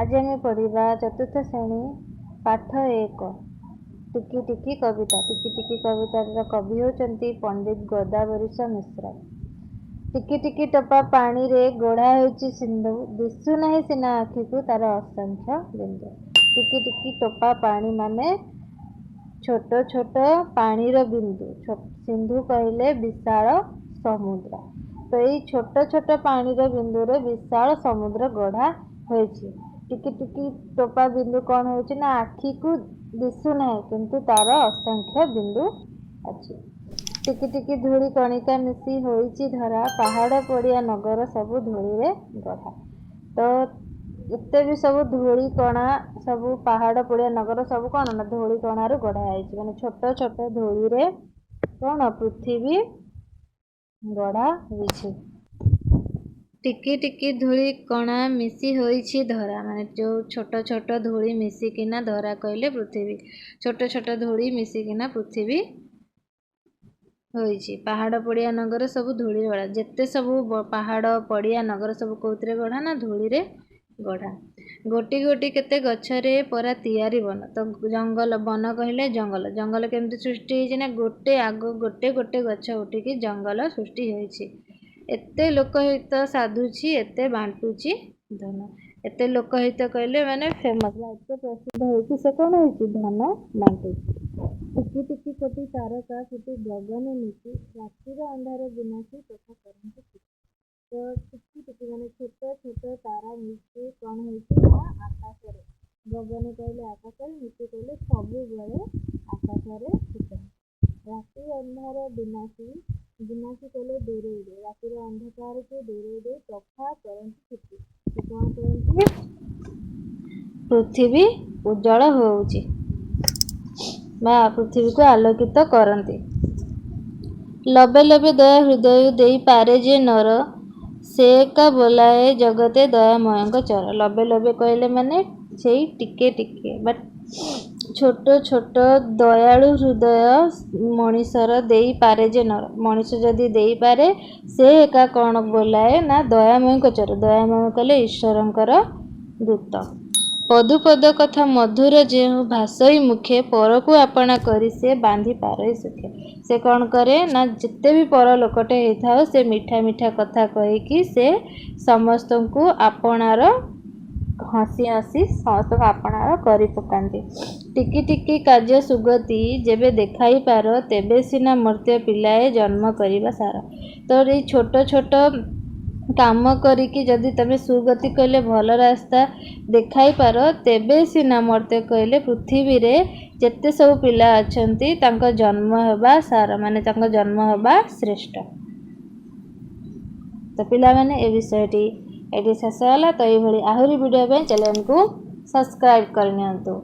ଆଜି ଆମେ ପଢ଼ିବା ଚତୁର୍ଥ ଶ୍ରେଣୀ ପାଠ 1, ଟିକି ଟିକି କବିତା। ଟିକି ଟିକି କବିତାର କବି ହେଉଛନ୍ତି ପଣ୍ଡିତ ଗୋଦାବରୀଶ ମିଶ୍ର। ଟିକି ଟିକି ଟୋପା ପାଣିରେ ଗଢ଼ା ହେଉଛି ସିନ୍ଧୁ, ଦିଶୁନାହିଁ ସିନା ଆଖିକୁ ତାର ଅସଂଖ୍ୟ ବିନ୍ଦୁ। ଟିକି ଟିକି ଟୋପା ପାଣି ମାନେ ଛୋଟ ଛୋଟ ପାଣିର ବିନ୍ଦୁ। ସିନ୍ଧୁ କହିଲେ ବିଶାଳ ସମୁଦ୍ର। ତ ଏଇ ଛୋଟ ଛୋଟ ପାଣିର ବିନ୍ଦୁରେ ବିଶାଳ ସମୁଦ୍ର ଗଢ଼ା ହୋଇଛି। ଟିକି ଟିକି ଟୋପା ବିନ୍ଦୁ କ'ଣ ହେଉଛି ନା ଆଖିକୁ ଦିଶୁନାହିଁ, କିନ୍ତୁ ତାର ଅସଂଖ୍ୟ ବିନ୍ଦୁ ଅଛି। ଟିକି ଟିକି ଧୂଳି କଣିକା ମିଶି ହୋଇଛି ଧରା, ପାହାଡ଼ ପଡ଼ିଆ ନଗର ସବୁ ଧୂଳିରେ ଗଢ଼ା। ତ ଏତେ ବି ସବୁ ଧୂଳି କଣା, ସବୁ ପାହାଡ଼ ପଡ଼ିଆ ନଗର ସବୁ କ'ଣ ନା ଧୂଳି କଣାରୁ ଗଢ଼ା ହେଇଛି। ମାନେ ଛୋଟ ଛୋଟ ଧୂଳିରେ କ'ଣ ପୃଥିବୀ ଗଢ଼ା ହୋଇଛି। ଟିକି ଟିକି ଧୂଳି କଣା ମିଶି ହୋଇଛି ଧରା, ମାନେ ଯେଉଁ ଛୋଟ ଛୋଟ ଧୂଳି ମିଶିକିନା, ଧରା କହିଲେ ପୃଥିବୀ, ଛୋଟ ଛୋଟ ଧୂଳି ମିଶିକିନା ପୃଥିବୀ ହୋଇଛି। ପାହାଡ଼ ପଡ଼ିଆ ନଗର ସବୁ ଧୂଳିରେ ଗଢ଼ା। ଯେତେ ସବୁ ପାହାଡ଼ ପଡ଼ିଆ ନଗର ସବୁ କେଉଁଥିରେ ଗଢ଼ା ନା ଧୂଳିରେ ଗଢ଼ା। ଗୋଟି ଗୋଟି କେତେ ଗଛରେ ପରା ତିଆରି ବନ। ତ ଜଙ୍ଗଲ, ବନ କହିଲେ ଜଙ୍ଗଲ। ଜଙ୍ଗଲ କେମିତି ସୃଷ୍ଟି ହେଇଛି ନା ଗୋଟେ ଆଗ ଗୋଟେ ଗୋଟେ ଗଛ ଉଠିକି ଜଙ୍ଗଲ ସୃଷ୍ଟି ହୋଇଛି। ଏତେ ଲୋକହିତ ସାଧୁଛି, ଏତେ ବାଣ୍ଟୁଛି ଧନ। ଏତେ ଲୋକହିତ କହିଲେ ମାନେ ଫେମସ୍ ବା ଏତେ ପ୍ରସିଦ୍ଧ ହେଇକି ସେ କ'ଣ ହେଇଛି, ଧନ ବାଣ୍ଟୁଛି। ଟିକି ଟିକି କୋଟି ତାରକା ଫୁଟି ଗଗନେ ନିତି, ରାତିର ଅନ୍ଧାର ବିନାଶୀ ତଥା କରନ୍ତି। ତ ଟିକି ଟିକି ମାନେ ଛୋଟ ଛୋଟ ତାରା ମିଶି କ'ଣ ହେଇଛି ନା ଆକାଶରେ, ଗଗନେ କହିଲେ ଆକାଶରେ, ନିତି କହିଲେ ସବୁବେଳେ ଆକାଶରେ ଫୁଟନ୍ତି। ରାତି ଅନ୍ଧାର ବିନାଶୀ, ବିନାଶୀ କହିଲେ ଦୂରେଇ ଦେଇ, ରାତିର ଅନ୍ଧକାରକୁ ଦୂରେଇ ଦେଇ ତଫା କରନ୍ତି ଛୁଟି। ସେ କ'ଣ କରନ୍ତି? ପୃଥିବୀ ଉଜ୍ଜଳ ହେଉଛି ବା ପୃଥିବୀକୁ ଆଲୋକିତ କରନ୍ତି। ଲବେ ଲବେ ଦୟା ହୃଦୟ ଦେଇପାରେ ଯେ ନର, ସେ ଏକା ବୋଲାଏ ଜଗତେ ଦୟାମୟଙ୍କ ଚର। ଲବେ ଲବେ କହିଲେ ମାନେ ସେଇ ଟିକେ ଟିକେ ବା ଛୋଟ ଛୋଟ ଦୟାଳୁ ହୃଦୟ ମଣିଷର ଦେଇପାରେ ଯେ ନର, ମଣିଷ ଯଦି ଦେଇପାରେ ସେ ଏକା କ'ଣ ବୋଲାଏ ନା ଦୟାମୟଙ୍କ ଚର। ଦୟାମୟ କହିଲେ ଈଶ୍ୱରଙ୍କର ଦୂତ। ପଦୁ ପଦ କଥା ମଧୁର ଯେଉଁ ଭାଷଇ ମୁଖେ, ପରକୁ ଆପଣା କରି ସେ ବାନ୍ଧି ପାରଇ ସୁଖେ। ସେ କ'ଣ କରେ ନା ଯେତେ ବି ପର ଲୋକଟେ ହେଇଥାଉ, ସେ ମିଠା ମିଠା କଥା କହିକି ସେ ସମସ୍ତଙ୍କୁ ଆପଣାର, ହସି ହସି ସମସ୍ତଙ୍କୁ ଆପଣାର କରି ପକାନ୍ତି। ଟିକି ଟିକି କାର୍ଯ୍ୟ ସୁଗତି ଯେବେ ଦେଖାଇ ପାର, ତେବେ ସିନା ମର୍ତ୍ତ୍ୟ ପିଲାଏ ଜନ୍ମ କରିବା ସାର। ତ ଏଇ ଛୋଟ ଛୋଟ କାମ କରିକି ଯଦି ତମେ ସୁଗତି କହିଲେ ଭଲ ରାସ୍ତା ଦେଖାଇ ପାର, ତେବେ ସିନା ମର୍ତ୍ତ୍ୟ କହିଲେ ପୃଥିବୀରେ ଯେତେ ସବୁ ପିଲା ଅଛନ୍ତି ତାଙ୍କ ଜନ୍ମ ହେବା ସାର, ମାନେ ତାଙ୍କ ଜନ୍ମ ହେବା ଶ୍ରେଷ୍ଠ। ତ ପିଲାମାନେ, ଏ ବିଷୟଟି ଏଠି ଶେଷ ହେଲା। ତ ଏଇଭଳି ଆହୁରି ଭିଡ଼ିଓ ପାଇଁ ଚ୍ୟାନେଲକୁ ସବସ୍କ୍ରାଇବ୍ କରିନିଅନ୍ତୁ।